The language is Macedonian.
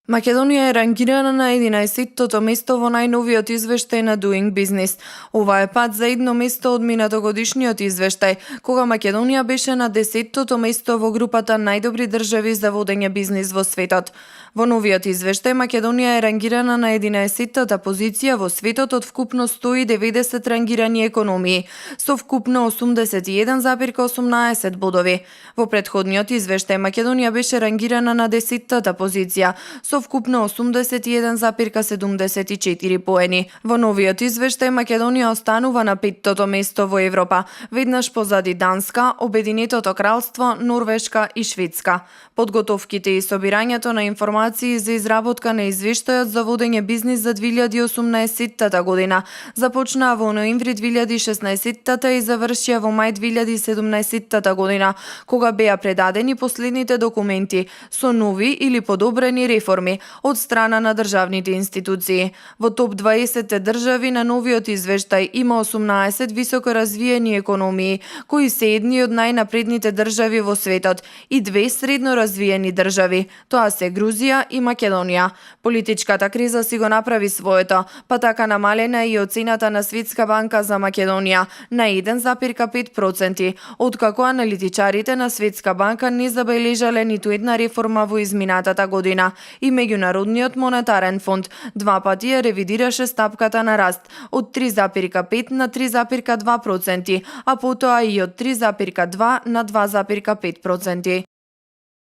Македонија е рангирана на 11-тото место во најновиот извештај на Doing Business. Ова е пат за едно место од минатогодишниот извештај, кога Македонија беше на 10-тото место во групата најдобри држави за водење бизнис во светот. Во новиот извештај Македонија е рангирана на 11-тата позиција во светот од вкупно 190 рангирани економии, со вкупно 81,18 бодови. Во претходниот извештај Македонија беше рангирана на 10-тата позиција, со вкупно 81,74 поени. Во новиот извештај Македонија останува на 5-тото место во Европа, веднаш позади Данска, Обединетото кралство, Норвешка и Шведска. Подготовките и собирањето на информации за изработка на извештајот за водење бизнис за 2018 година започнаа во ноември 2016 и завршија во мај 2017 година, кога беа предадени последните документи со нови или подобрени реформи од страна на државните институции. Во топ 20 држави на новиот извештај има 18 високо развиени економии, кои се едни од најнапредните држави во светот и две средно развиени држави. Тоа се Грузија и Македонија. Политичката криза си го направи своето, па така намалена и оцената на Светска банка за Македонија на 1,5%, откако аналитичарите на Светска банка не забележале ниту една реформа во изминатата година и Меѓународниот монетарен фонд два пати ја ревидираше стапката на раст од 3,5 на 3,2%, а потоа и од 3,2 на 2,5%.